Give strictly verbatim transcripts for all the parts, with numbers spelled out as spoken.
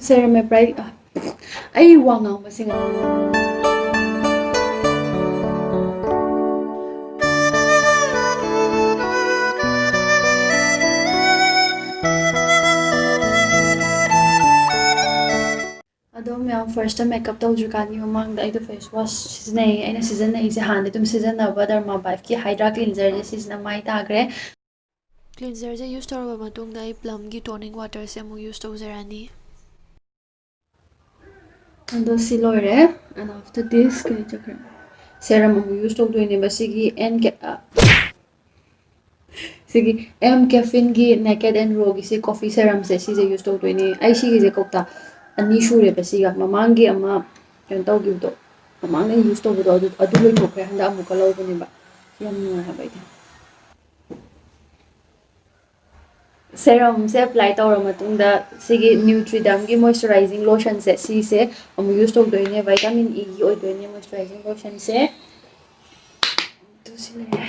Serum ꯑꯦ ꯄ꯭ꯔꯥꯏ ꯑꯩ ꯋꯥ ꯉꯥꯡꯕꯁꯦ ꯉꯥꯡ- ꯑꯗꯣ ꯃꯌꯥꯝ, ꯐꯥꯔꯁꯇ ꯃꯦꯀꯞ ꯇꯧꯗ꯭ꯔꯤꯀꯥꯟꯒꯤ ꯃꯃꯥꯡꯗ ꯑꯩꯗꯣ ꯐꯦꯁ ꯋꯥꯁ ꯁꯤꯖꯤꯟꯅꯩ꯫ ꯑꯩꯅ ꯁꯤꯖꯤꯟꯅꯩꯁꯦ, ꯍꯥꯟꯅꯗꯤ ꯑꯗꯨꯝ ꯁꯤꯖꯤꯟꯅꯕ ꯗꯔꯃꯥ ꯕꯥꯏꯐꯀꯤ ꯍꯥꯏꯗ꯭ꯔꯥ ꯀ꯭ꯂꯤꯟꯖꯔꯁꯦ ꯁꯤꯖꯤꯟꯅ ꯃꯥꯏ ꯇꯥꯈ꯭ꯔꯦ꯫ ꯀ꯭ꯂꯤꯟꯖꯔꯁꯦ ꯌꯨꯁ ꯇꯧꯔꯕ ꯃꯇꯨꯡꯗ ꯑꯩ ꯄ꯭ꯂꯝꯒꯤ ꯇꯣꯅꯤꯡ ꯋꯥꯇꯔꯁꯦ ꯑꯃꯨꯛ ꯌꯨꯁ ꯇꯧꯖꯔꯅꯤ꯫ ꯑꯗꯣ ꯁꯤ ꯂꯣꯏꯔꯦ꯫ And after this ꯀꯔꯤ ꯆꯠꯈ꯭ꯔꯦ? ꯁꯦꯔꯝ ꯑꯃꯨꯛ ꯌꯨꯁ ꯇꯧꯗꯣꯏꯅꯦꯕ꯫ ꯁꯤꯒꯤ ꯑꯦꯟ ꯀꯦ ꯁꯤꯒꯤ ꯑꯦꯝ ꯀꯦꯐꯤꯟꯒꯤ ꯅꯦꯀꯦꯠ ꯑꯦꯟ ꯔꯣꯒꯤ ꯁꯤ ꯀꯣꯐꯤ ꯁꯦꯔꯝꯁꯦ, ꯁꯤꯁꯦ ꯌꯨꯁ ꯇꯧꯗꯣꯏꯅꯦ꯫ ꯑꯩ ꯁꯤꯒꯤꯁꯦ ꯀꯧꯇꯥ ꯑꯅꯤ ꯁꯨꯔꯦꯕ꯫ ꯁꯤꯒ ꯃꯃꯥꯡꯒꯤ ꯑꯃ ꯀꯩꯅꯣ ꯇꯧꯈꯤꯕꯗꯣ, ꯃꯃꯥꯡꯗ ꯌꯨꯁ ꯇꯧꯕꯗꯣ ꯑꯗꯨ ꯑꯗꯨ ꯂꯣꯏꯊꯣꯛꯈ꯭ꯔꯦ꯫ ꯍꯟꯗꯛ ꯑꯃꯨꯛꯀ ꯂꯧꯕꯅꯦꯕ꯫ ꯌꯥꯝ ꯅꯨꯡꯉꯥꯏ ꯍꯥꯏꯕ ꯑꯩꯗꯤ꯫ ꯁꯦꯔꯝꯁꯦ ꯑꯦꯄ꯭ꯂꯥꯏ ꯇꯧꯔ ꯃꯇꯨꯡꯗ ꯁꯤꯒꯤ ꯅ꯭ꯌꯨꯇ꯭ꯔꯤꯗꯝꯒꯤ ꯃꯣꯏꯆꯔꯥꯏꯖꯤꯡ ꯂꯣꯁꯟꯁꯦ, ꯁꯤꯁꯦ ꯑꯃꯨꯛ ꯌꯨꯁ ꯇꯧꯗꯣꯏꯅꯦ꯫ ꯚꯥꯏꯇꯥꯃꯤꯟ ꯏꯒꯤ ꯑꯣꯏꯗꯣꯏꯅꯦ ꯃꯣꯏꯆꯔꯥꯏꯖꯤꯡ ꯂꯣꯁꯟꯁꯦ꯫ ꯑꯗꯨ ꯁꯤ ꯂꯩꯔꯦ꯫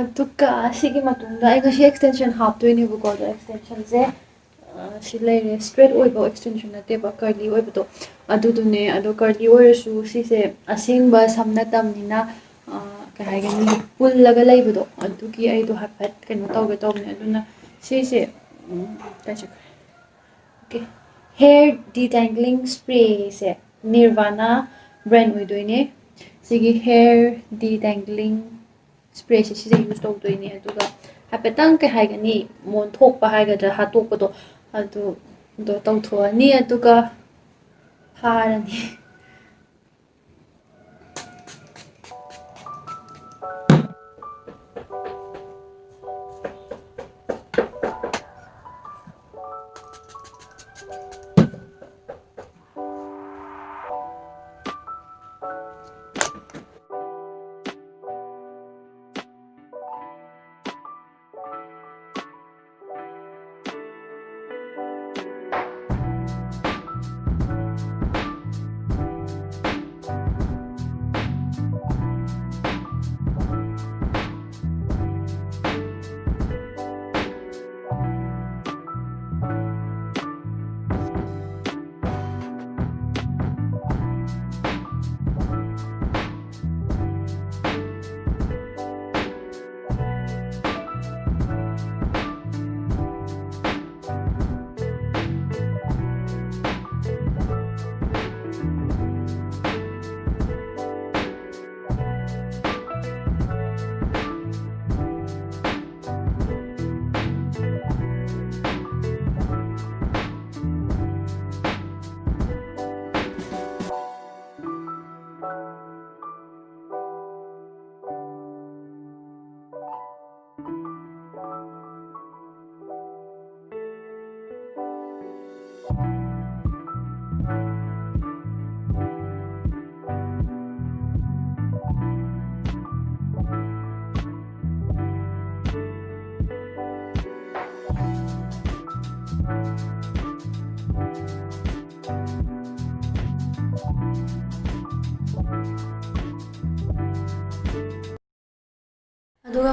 ꯑꯗꯨꯒ ꯁꯤꯒꯤ ꯃꯇꯨꯡꯗ ꯑꯩ ꯉꯁꯤ ꯑꯦꯛꯁꯇꯦꯟꯁꯟ ꯍꯥꯞꯇꯣꯏꯅꯦꯕꯀꯣ꯫ ꯑꯗꯣ ꯑꯦꯛꯁꯇꯦꯟꯁꯟꯁꯦ, ꯑ, ꯁꯤ ꯂꯩꯔꯦ꯫ ꯁ꯭ꯇ꯭ꯔꯦꯠ ꯑꯣꯏꯕ ꯑꯦꯛꯁꯇꯦꯟꯁꯟ ꯅꯠꯇꯦꯕ, ꯀꯔꯂꯤ ꯑꯣꯏꯕꯗꯣ ꯑꯗꯨꯗꯨꯅꯦ꯫ ꯑꯗꯣ ꯀꯔꯂꯤ ꯑꯣꯏꯔꯁꯨ ꯁꯤꯁꯦ ꯑꯁꯦꯡꯕ ꯁꯝ ꯅꯠꯇꯕꯅꯤꯅ, ꯑ, ꯀꯩ ꯍꯥꯏꯒꯅꯤ, ꯄꯨꯜꯂꯒ ꯂꯩꯕꯗꯣ, ꯑꯗꯨꯒꯤ ꯑꯩꯗꯣ ꯍꯥꯏꯐꯦꯠ ꯀꯩꯅꯣ ꯇꯧꯒꯦ ꯇꯧꯕꯅꯦ꯫ ꯑꯗꯨꯅ ꯁꯤꯁꯦ, ꯎꯝ, ꯀꯥꯏ ꯆꯠꯈ꯭ꯔꯦ? ꯑꯣꯀꯦ, ꯍꯦꯌꯔ ꯗꯤꯇꯦꯡꯒ꯭ꯂꯤꯡ ꯁ꯭ꯄ꯭ꯔꯦꯁꯦ ꯅꯤꯔꯚꯥꯅꯥ ꯕ꯭ꯔꯦꯟ ꯑꯣꯏꯗꯣꯏꯅꯦ꯫ ꯁꯤꯒꯤ ꯍꯦꯌꯔ ꯗꯤꯇꯦꯡꯒ꯭ꯂꯤꯡ ꯁ꯭ꯄ꯭ꯔꯦꯁꯦ ꯁꯤꯁꯦ ꯌꯨꯁ ꯇꯧꯗꯣꯏꯅꯦ꯫ ꯑꯗꯨꯒ ꯍꯥꯏꯐꯦꯠꯇꯪ, ꯀꯩ ꯍꯥꯏꯒꯅꯤ, ꯃꯣꯟꯊꯣꯛꯄ ꯍꯥꯏꯒꯗ꯭ꯔꯥ, ꯍꯥꯠꯇꯣꯛꯄꯗꯣ, ꯑꯗꯨꯗꯣ ꯇꯧꯊꯣꯛꯑꯅꯤ꯫ ꯑꯗꯨꯒ ꯐꯥꯔꯅꯤ꯫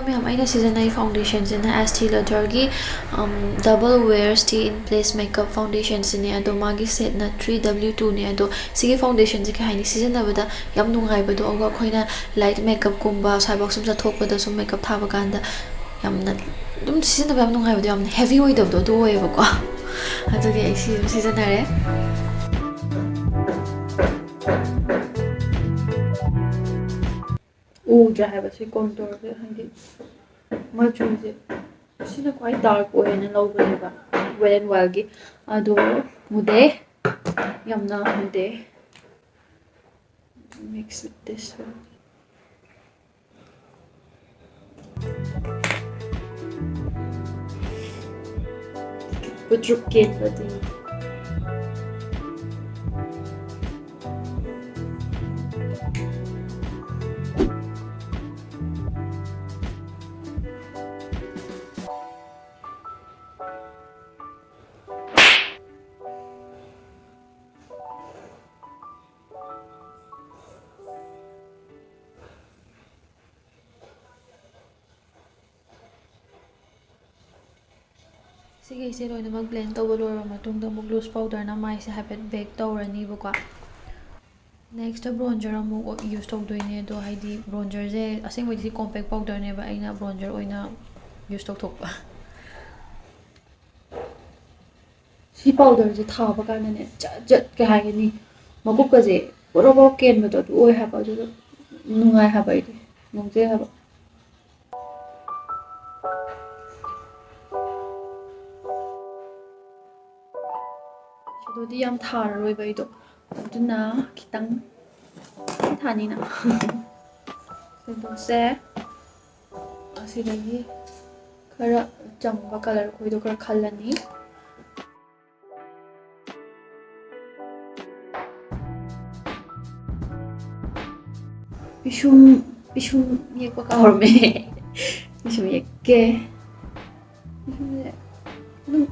ꯃꯌꯥꯝ, ꯑꯩꯅ ꯁꯤꯖꯤꯟꯅꯩ ꯐꯥꯎꯟꯗꯦꯁꯟꯁꯤꯅ ꯑꯦꯁ ꯇꯤ ꯂꯣꯗꯔꯒꯤ ꯗꯕꯜ ꯋꯦꯌꯔ ꯁ꯭ꯇꯦ ꯏꯟ ꯄ꯭ꯂꯦꯁ ꯃꯦꯀꯞ ꯐꯥꯎꯟꯗꯦꯁꯟꯁꯤꯅꯦ꯫ ꯑꯗꯣ ꯃꯥꯒꯤ ꯁꯦꯠꯅ ꯊ꯭ꯔꯤ ꯗꯕ꯭ꯂꯤꯎ ꯇꯨꯅꯦ꯫ ꯑꯗꯣ ꯁꯤꯒꯤ ꯐꯥꯎꯟꯗꯦꯁꯟꯁꯦ ꯀꯩ ꯍꯥꯏꯅꯤ, ꯁꯤꯖꯤꯟꯅꯕꯗ ꯌꯥꯝ ꯅꯨꯡꯉꯥꯏꯕꯗꯣ꯫ ꯑꯗꯨꯒ ꯑꯩꯈꯣꯏꯅ ꯂꯥꯏꯠ ꯃꯦꯀꯞꯀꯨꯝꯕ ꯁ꯭ꯋꯥꯏꯐꯥꯎ ꯁꯨꯝ ꯆꯠꯊꯣꯛꯄꯗ ꯁꯨꯝ ꯃꯦꯀꯞ ꯊꯥꯕ ꯀꯥꯟꯗ ꯌꯥꯝꯅ ꯑꯗꯨꯝ ꯁꯤꯖꯤꯟꯅꯕ ꯌꯥꯝ ꯅꯨꯡꯉꯥꯏꯕꯗꯣ, ꯌꯥꯝꯅ ꯍꯦꯚꯤ ꯑꯣꯏꯗꯕꯗꯣ ꯑꯗꯨ ꯑꯣꯏꯌꯦꯕꯀꯣ꯫ ꯑꯗꯨꯒꯤ ꯑꯩ ꯁꯤ ꯑꯗꯨꯝ ꯁꯤꯖꯤꯟꯅꯔꯦ꯫ ꯎꯗ꯭ꯔꯦ ꯍꯥꯏꯕ ꯁꯤ ꯀꯣꯟꯇꯣꯔꯁꯦ, ꯍꯥꯏꯗꯤ ꯃꯆꯨꯁꯦ ꯁꯤꯅ ꯈ꯭ꯋꯥꯏ ꯗꯥꯔꯛ ꯑꯣꯏꯌꯦꯅ ꯂꯧꯕꯅꯦꯕ ꯋꯦꯠ ꯑꯦꯟ ꯋꯥꯏꯜꯒꯤ꯫ ꯑꯗꯣ ꯃꯨꯗꯦ, ꯌꯥꯝꯅ ꯃꯨꯗꯦ꯫ Mix with this one. ꯄꯨꯇ꯭ꯔꯨꯞ ꯀꯦꯟꯕꯗꯤ꯫ ꯁꯤꯈꯩꯁꯦ ꯂꯣꯏꯅꯃꯛ ꯕ꯭ꯂꯦꯟ ꯇꯧꯕ ꯂꯣꯏꯔꯕ ꯃꯇꯨꯡꯗ ꯑꯃꯨꯛ ꯂꯨꯁ ꯄꯥꯎꯗꯔꯅ ꯃꯥꯏꯁꯦ ꯍꯥꯏꯐꯦꯠ ꯕꯦꯛ ꯇꯧꯔꯅꯤꯕꯀꯣ꯫ ꯅꯦꯛꯁꯇ ꯕ꯭ꯔꯣꯟꯖꯔ ꯑꯃꯨꯛ ꯌꯨꯁ ꯇꯧꯗꯣꯏꯅꯦ꯫ ꯑꯗꯣ ꯍꯥꯏꯗꯤ ꯕ꯭ꯔꯣꯟꯖꯔꯁꯦ ꯑꯁꯦꯡꯕꯩꯗꯤ ꯀꯣꯝꯄꯦꯛ ꯄꯥꯎꯗꯔꯅꯦꯕ, ꯑꯩꯅ ꯕ꯭ꯔꯣꯟꯖꯔ ꯑꯣꯏꯅ ꯌꯨꯁ ꯇꯧꯊꯣꯛꯄ꯫ ꯁꯤ ꯄꯥꯎꯗꯔꯁꯦ ꯊꯥꯕ ꯀꯥꯟꯗꯅꯦ, ꯖꯠ ꯖꯠ ꯀꯩ ꯍꯥꯏꯒꯅꯤ, ꯃꯀꯨꯞꯀꯁꯦ ꯕꯣꯔꯣ ꯕꯣꯔꯣ ꯀꯦꯟꯕꯗꯣ ꯑꯗꯨ ꯑꯣꯏ ꯍꯥꯏꯕ꯫ ꯑꯗꯨꯗꯣ ꯅꯨꯡꯉꯥꯏ ꯍꯥꯏꯕ, ꯑꯩꯗꯤ ꯉꯥꯎꯖꯩ ꯍꯥꯏꯕ꯫ ꯁꯦꯗꯣꯗꯤ ꯌꯥꯝ ꯊꯥꯔꯔꯣꯏꯕ ꯑꯩꯗꯣ, ꯑꯗꯨꯅ ꯈꯤꯇꯪ ꯊꯥꯅꯤꯅ꯫ ꯁꯦꯗꯣꯁꯦ ꯑꯁꯤꯗꯒꯤ ꯈꯔ ꯆꯝꯕ ꯀꯂꯔ ꯈꯣꯏꯗꯣ ꯈꯔ ꯈꯜꯂꯅꯤ꯫ ꯄꯤꯁꯨꯝ, ꯄꯤꯁꯨꯝ ꯌꯦꯛꯄ ꯀꯥꯎꯔꯝꯃꯦ꯫ ꯄꯤꯁꯨꯝ ꯌꯦꯛꯀꯦ꯫ ꯄꯤꯁꯨꯝꯁꯦ ꯑꯗꯨꯝ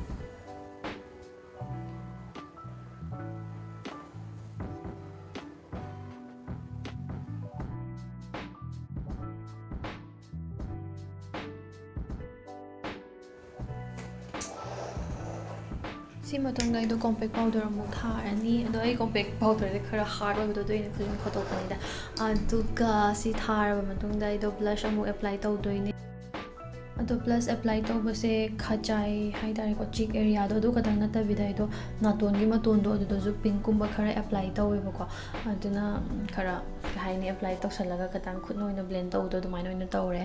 ꯁꯤ ꯃꯇꯨꯡꯗ ꯑꯩꯗꯣ ꯀꯣꯝꯄꯦꯛ ꯄꯥꯎꯗꯔ ꯑꯃꯨꯛ ꯊꯥꯔꯅꯤ꯫ ꯑꯗꯣ ꯑꯩ ꯀꯣꯝꯄꯦꯛ ꯄꯥꯎꯗꯔꯁꯦ ꯈꯔ ꯍꯥꯔꯗ ꯑꯣꯏꯕꯗꯣ, ꯑꯗꯨ ꯑꯩꯅ ꯈꯨꯖꯤꯟ ꯈꯣꯠꯇꯣꯛꯄꯅꯤꯗ꯫ ꯑꯗꯨꯒ ꯁꯤ ꯊꯥꯔꯕ ꯃꯇꯨꯡꯗ ꯑꯩꯗꯣ ꯕ꯭ꯂꯁ ꯑꯃꯨꯛ ꯑꯦꯄ꯭ꯂꯥꯏ ꯇꯧꯗꯣꯏꯅꯦ꯫ ꯑꯗꯣ ꯕ꯭ꯂꯁ ꯑꯦꯄ꯭ꯂꯥꯏ ꯇꯧꯕꯁꯦ ꯈꯖꯥꯏ ꯍꯥꯏꯇꯥꯔꯦꯀꯣ, ꯆꯤꯛ ꯑꯦꯔꯤꯌꯥꯗꯣ ꯑꯗꯨ ꯈꯛꯇꯪ ꯅꯠꯇꯕꯤꯗ, ꯑꯩꯗꯣ ꯅꯥꯇꯣꯟꯒꯤ ꯃꯇꯣꯟꯗꯣ ꯑꯗꯨꯗꯁꯨ ꯄꯤꯡꯀꯨꯝꯕ ꯈꯔ ꯑꯦꯄ꯭ꯂꯥꯏ ꯇꯧꯋꯦꯕꯀꯣ꯫ ꯑꯗꯨꯅ ꯈꯔ, ꯀꯩ ꯍꯥꯏꯅꯤ, ꯑꯦꯄ꯭ꯂꯥꯏ ꯇꯧꯁꯜꯂꯒ ꯈꯇꯪ ꯈꯨꯠꯅ ꯑꯣꯏꯅ ꯕ꯭ꯂꯦꯟ ꯇꯧꯕꯗꯣ ꯑꯗꯨꯃꯥꯏꯅ ꯑꯣꯏꯅ ꯇꯧꯔꯦ꯫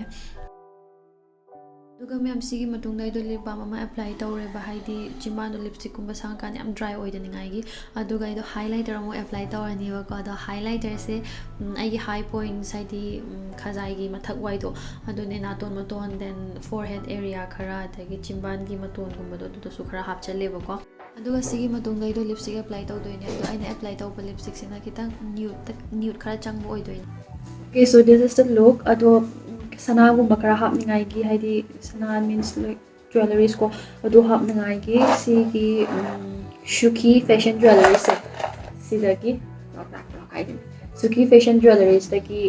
ꯑꯗꯨꯒ ꯃꯌꯥꯝ, ꯁꯤꯒꯤ ꯃꯇꯨꯡꯗ ꯑꯩꯗꯣ ꯂꯤꯞ ꯕꯥꯝ ꯑꯃ ꯑꯦꯄ꯭ꯂꯥꯏ ꯇꯧꯔꯦꯕ, ꯍꯥꯏꯗꯤ ꯆꯤꯝꯕꯥꯟꯗꯣ ꯂꯤꯞꯁꯇꯤꯛꯀꯨꯝꯕ ꯁꯪꯉꯀꯥꯟꯗ ꯌꯥꯝ ꯗ꯭ꯔꯥꯏ ꯑꯣꯏꯗꯅꯤꯡꯉꯥꯏꯒꯤ꯫ ꯑꯗꯨꯒ ꯑꯩꯗꯣ ꯍꯥꯏꯂꯥꯏꯇꯔ ꯑꯃꯨꯛ ꯑꯦꯄ꯭ꯂꯥꯏ ꯇꯧꯔꯅꯤꯕꯀꯣ꯫ ꯑꯗꯣ ꯍꯥꯏꯂꯥꯏꯇꯔꯁꯦ, ꯎꯝ, ꯑꯩꯒꯤ ꯍꯥꯏ ꯄꯣꯏꯟꯠꯁ, ꯍꯥꯏꯗꯤ, ꯎꯝ, ꯈꯖꯥꯏꯒꯤ ꯃꯊꯛ ꯋꯥꯏꯗꯣ, ꯑꯗꯨꯅꯦ, ꯅꯥꯇꯣꯟ ꯃꯇꯣꯟ, then forehead area ꯈꯔ, ꯑꯗꯒꯤ ꯆꯤꯝꯕꯥꯟꯒꯤ ꯃꯇꯣꯟꯒꯨꯝꯕꯗꯣ, ꯑꯗꯨꯗꯁꯨ ꯈꯔ ꯍꯥꯞꯆꯜꯂꯦꯕꯀꯣ꯫ ꯑꯗꯨꯒ ꯁꯤꯒꯤ ꯃꯇꯨꯡꯗ ꯑꯩꯗꯣ ꯂꯤꯞꯁꯇꯤꯛ ꯑꯦꯄ꯭ꯂꯥꯏ ꯇꯧꯗꯣꯏꯅꯦ꯫ ꯑꯗꯣ ꯑꯩꯅ ꯑꯦꯄ꯭ꯂꯥꯏ ꯇꯧꯕ ꯂꯤꯞꯁꯇꯤꯛꯁꯤꯅ ꯈꯤꯇꯪ ꯅ꯭ꯌꯨꯠꯇ, ꯅ꯭ꯌꯨꯠ ꯈꯔ ꯆꯪꯕ ꯑꯣꯏꯗꯣꯏꯅꯦ꯫ Okay, so this is the look. ꯑꯗꯣ, ꯎꯝ, ꯁꯅꯥꯒꯨꯝꯕ ꯈꯔ ꯍꯥꯞꯅꯤꯡꯉꯥꯏꯒꯤ, ꯍꯥꯏꯗꯤ ꯁꯅꯥ means, like, jewelleries ꯀꯣ, ꯑꯗꯨ ꯍꯥꯞꯅꯤꯡꯉꯥꯏꯒꯤ ꯁꯤꯒꯤ, ꯎꯝ, ꯁꯨꯈꯤ ꯐꯦꯁꯟ ꯖ꯭ꯋꯦꯂꯔꯤꯁꯦ, ꯁꯤꯗꯒꯤ, ꯁꯨꯈꯤ ꯐꯦꯁꯟ ꯖ꯭ꯋꯦꯂꯔꯤꯁꯇꯒꯤ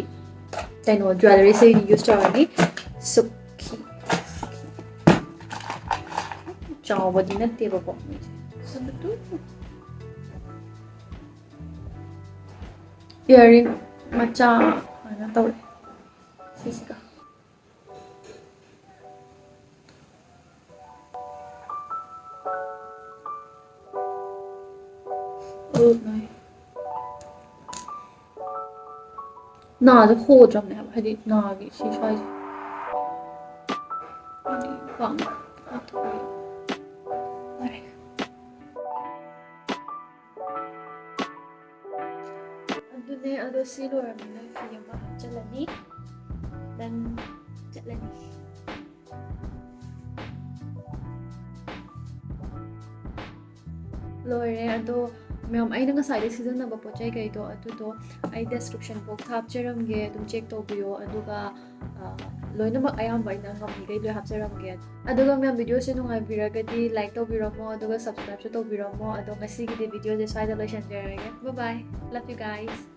ꯀꯩꯅꯣ, ꯖ꯭ꯋꯦꯂꯔꯤꯁꯦ ꯑꯣꯏꯅ ꯌꯨꯁ ꯇꯧꯔꯅꯤ꯫ ꯁꯨꯈꯤ, ꯆꯥꯎꯕꯗꯤ ꯅꯠꯇꯦꯕꯀꯣ ꯃꯣꯏꯁꯦ꯫ ꯏꯌꯥꯔꯤꯡ ꯃꯆꯥ ꯁꯨꯃꯥꯏꯅ ꯇꯧꯔꯦ ꯁꯤꯁꯤꯒ꯫ ꯅꯥꯁꯦ ꯍꯣꯗ꯭ꯔꯕꯅꯦ ꯍꯥꯏꯕ, ꯍꯥꯏꯗꯤ ꯅꯥꯒꯤ ꯁꯤ ꯁ꯭ꯋꯥꯏꯁꯦ꯫ ꯍꯥꯏꯗꯤ ꯄꯥꯝꯃꯦ꯫ ꯐꯔꯦ꯫ ꯑꯗꯨꯅꯦ, ꯑꯗꯣ ꯁꯤ ꯂꯣꯏꯔꯕꯅꯤꯅ ꯐꯤ ꯑꯃ ꯍꯥꯞꯆꯤꯜꯂꯅꯤ꯫ Then ꯆꯠꯂꯅꯤ꯫ ꯂꯣꯏꯔꯦ꯫ ꯑꯗꯣ ꯃꯌꯥꯝ, ꯑꯩꯅ ꯉꯁꯥꯏꯗꯩ ꯁꯤꯖꯤꯟꯅꯕ ꯄꯣꯠ ꯆꯩ ꯀꯩꯗꯣ, ꯑꯗꯨꯗꯣ ꯑꯩ description box ꯍꯥꯞꯆꯔꯝꯒꯦ, ꯑꯗꯨꯝ check ꯇꯧꯕꯤꯌꯣ꯫ ꯑꯗꯨꯒ, ꯑ, ꯂꯣꯏꯅꯃꯛ ꯑꯌꯥꯝꯕ ꯑꯩꯅ ꯉꯝꯃꯤꯈꯩ ꯂꯣꯏ ꯍꯥꯞꯆꯔꯝꯒꯦ꯫ ꯑꯗꯨꯒ ꯃꯌꯥꯝ, videoꯁꯦ ꯅꯨꯡꯉꯥꯏꯕꯤꯔꯒꯗꯤ like ꯇꯧꯕꯤꯔꯝꯃꯣ, ꯑꯗꯨꯒ subscribeꯁꯨ ꯇꯧꯕꯤꯔꯝꯃꯣ꯫ ꯑꯗꯣ ꯉꯁꯤꯒꯤꯗꯤ videoꯁꯦ ꯁ꯭ꯋꯥꯏꯗ ꯂꯣꯏꯁꯤꯟꯖꯔꯒꯦ꯫ Bye bye, love you guys꯫